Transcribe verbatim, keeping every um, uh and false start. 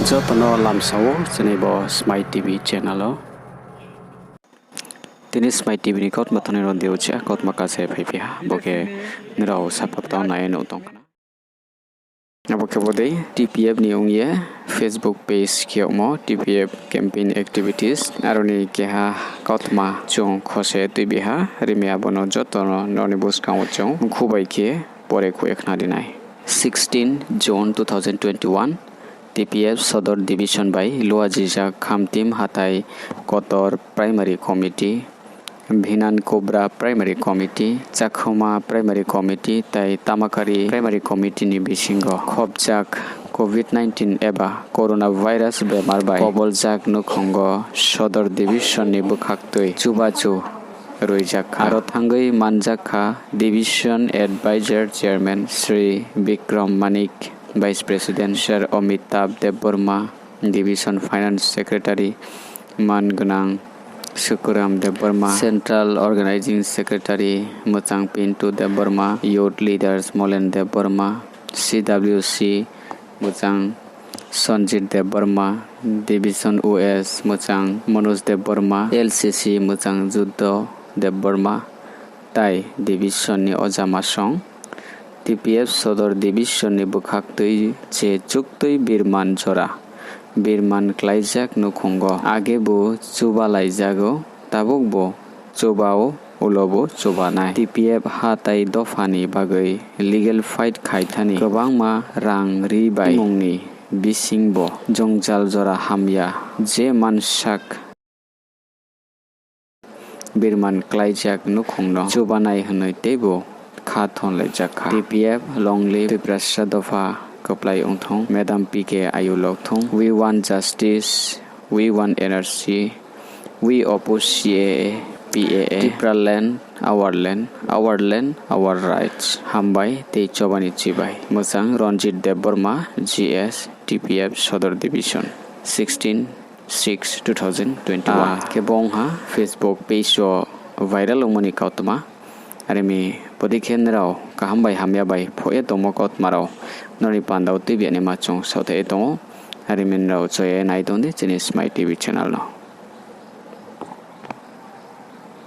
Joto no lamsa ou chini bo Smai T V channel o. Tini Smai T V ni kautma thani rao dei uchih kautma kase phaiphi ha, bo khe nrao sapha tang nai ye nuh tong khna. Abo khe bo dei T P F ni ong ye Facebook page khe yagmo T P F campaign activities, aro ni keha kautma chung khose tuibi ha, rimi abo no joto no nrao ni buskang wo chung mkhu bai khe pore khui ye khna ri nai. Sixteen June two thousand twenty-one, T P F Sodor Division bai luajijak Khamtim Hathai Kotor Primary Committee, Bhinan Kubra Primary Committee, Chakhoma Primary Committee tai Tamakari Primary Committee ni bisingo khopjak Covid nineteen eba Coronavirus bemar bai koboljak nukhungo Sodor Division ni bwkhaktwi chubachu roijak kha. Aro thangwi manjak kha Division Advisor Chairman Shri Bikram Manik, Vice President Sir Amitabh Debbarma, Division Finance Secretary man gwnang Sukuram Debbarma, Central Organising Secretary mwchang Pintu Debbarma, Youth Leaders Molen Debbarma, C W C mwchang Sanjit Debbarma, Division O S mwchang Manoj Debbarma, L C C mwchang Juddo Debbarma, tai Division ni oja masong, T P F Sodor Division ni bwkhaktwi je chuktwi birman jora birman klaijak nukhungo agebu chubalaijago, tabukbo chubao, ulobo chubanai. T P F ha tai dopha ni bagwi legal fight khai thani kwbangma rang ri bai mung ni bisingbo jwngjal jora hamya je mansak birman klaijak nukhungno chubanai hwnwi teibo kha thonlaijak kha. T P F long live, Tiprasa dopha kwplai wngthung, Madam P K Ayu lokthung, we want justice, we want N R C, we oppose C A A, P A A, Tipraland, our land, our land, our rights. Hambai tei chobani chibai. Mwchang Ranjit Debbarma, G S, T P F Sodor Division, sixteen six two thousand twenty-one. Khe bo ong ha Facebook page o viral ongmani kautma. Arimi bodei khe nrao kaham bai hamya bai phoh ye tongmo kautma rao nrao ni panda wo tuibi ya naima chung saothai ye tong ou. Arimi nrao choya ye nai tong di chini Smai T V channel no.